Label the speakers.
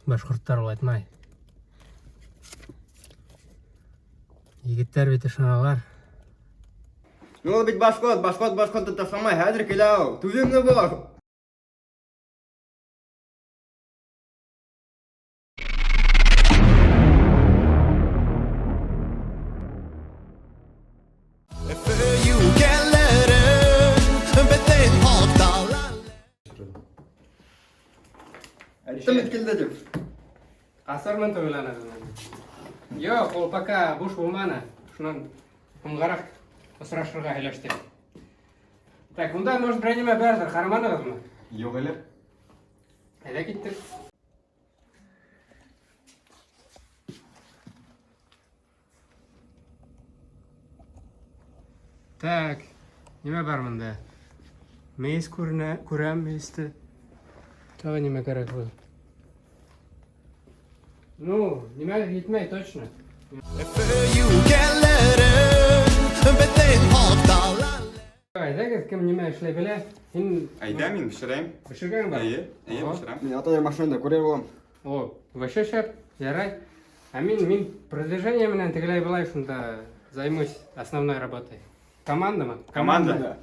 Speaker 1: Башҡорттар улайтмай. Егеттәр бит ышаналар.
Speaker 2: Ну ул бит башҡорт, башҡорт башҡортто ташламай, хәҙер килә ул. Түҙемле бул. Әйттем бит килде дип.
Speaker 1: Ҡасырмын түгел аны. Юҡ, ул пока буш булманы. Шунан һуңғараҡ осрашырға һөйләштек. Так, унда, может, берәй нимә барҙыр, ҡараманығыҙмы?
Speaker 2: Юҡ әле.
Speaker 1: Әйҙә киттек. Так, нимә бар мында? Мейес күренә, күрәм мейесте. Тағы нимә кәрәк был? Ну, нимә етмәй точно. Әйҙәгеҙ, кем нимә эшләй белә? Һин
Speaker 3: Әйҙә, мин бешерәм.
Speaker 1: бешергән бар?
Speaker 3: Әйе, әйе,
Speaker 1: Ого.
Speaker 3: бешерәм.
Speaker 2: Мин атай машинада күрер булам.
Speaker 1: О, вообще шәп, ярай. Ә мин, мин продвижение менән тегеләй былай шунда займусь основной работой. Командамы?
Speaker 3: Команда.
Speaker 2: Да.